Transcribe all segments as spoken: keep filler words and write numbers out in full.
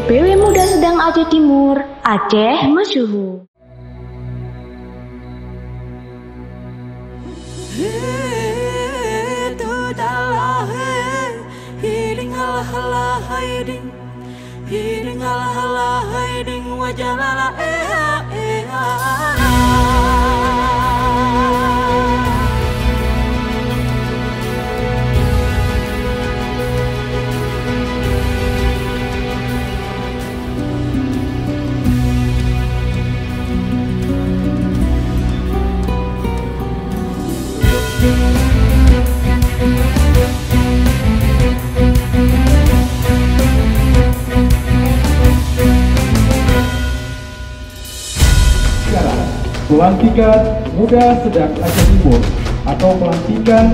P W Muda Sedang Aceh Timur, Aceh Masyhur. Sekarang, pelantikan Muda Sedang Aceh Timur atau pelantikan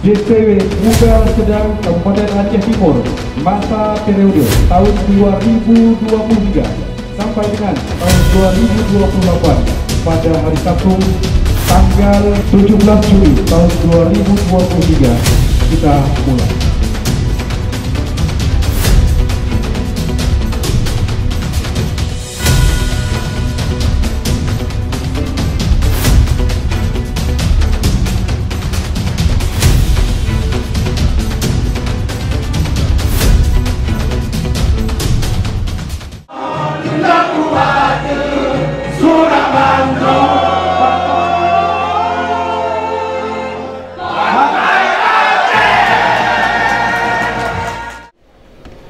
D P W Muda Sedang Kabupaten Aceh Timur masa periode tahun dua ribu dua puluh tiga sampai dengan tahun dua ribu dua puluh delapan pada hari Sabtu tanggal tujuh belas Juli tahun dua ribu dua puluh tiga kita mulai.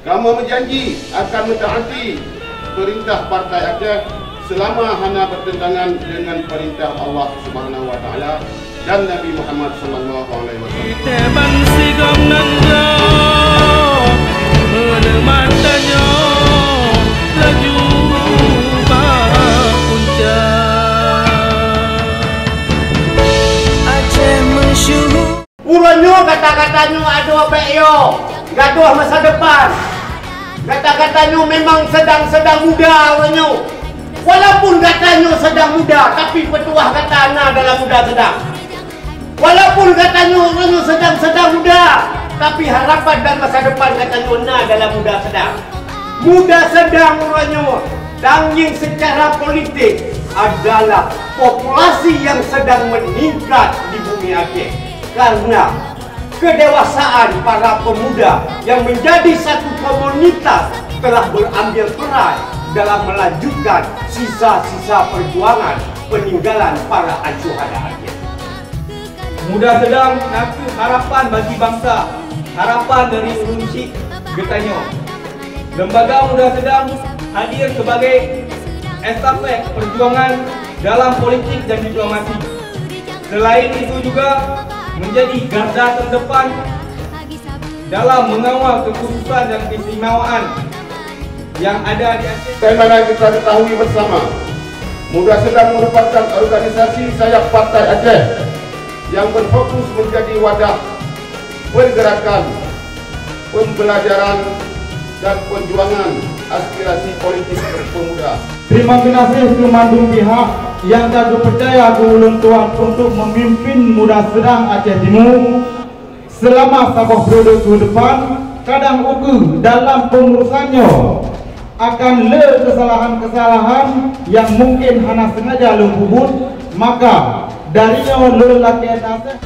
Kamoe meujanji akan meutaati peurintah Partai Aceh seulama hana beuteuntangan deungon peurintah Allah Subhanahu wa Taala dan Nabi Muhammad sallallahu alaihi wasallam. Teuh ban sigom nan jroh, meuneuman tanyoe laju bak puncak. Aceh meusyuhu. Uroe nyoe gata-gata nyoe adoe bék yo, gadoh masa depan. Gata-gata nyoe memang sedang-sedang muda uroe nyoe. Walaupun gata nyoe sedang muda, tapi peutuah gata na dalam muda sedang. Walaupun gata nyoe uroe nyoe sedang-sedang muda, tapi harapan dan masa depan gata nyoe na dalam muda sedang. Muda sedang uroe nyoe, tangieng secara politik adalah populasi yang sedang meningkat di bumi Aceh. Karena kedewasaan para pemuda yang menjadi satu komunitas telah berambil peran dalam melanjutkan sisa-sisa perjuangan peninggalan para syuhada Aceh. Muda Sedang nakeuh harapan bagi bansa, harapan dari ureueng chik geutanyoe. Lembaga Muda Sedang hadir sebagai estafet perjuangan dalam politik dan diplomasi. Selain itu juga menjadi garda terdepan dalam mengawal kekhususan dan keistimewaan yang ada di Aceh. Sebagaimana kita ketahui bersama, Muda Sedang merupakan organisasi sayap Partai Aceh yang berfokus menjadi wadah pergerakan, pembelajaran, dan perjuangan aspirasi politik pemuda. Terima kasih keu mandum pihak nyang ka geupeucaya keu ulôn tuan untuk memimpin Muda Sedang Aceh Timu. Seulama saboh periode keu depan, kadang ukeue dalam peungurusan nyoe akan le keusalahan-keusalahan nyang mungken hana seungaja lôn peubuet, maka dari nyoe lôn lakée naseuhat.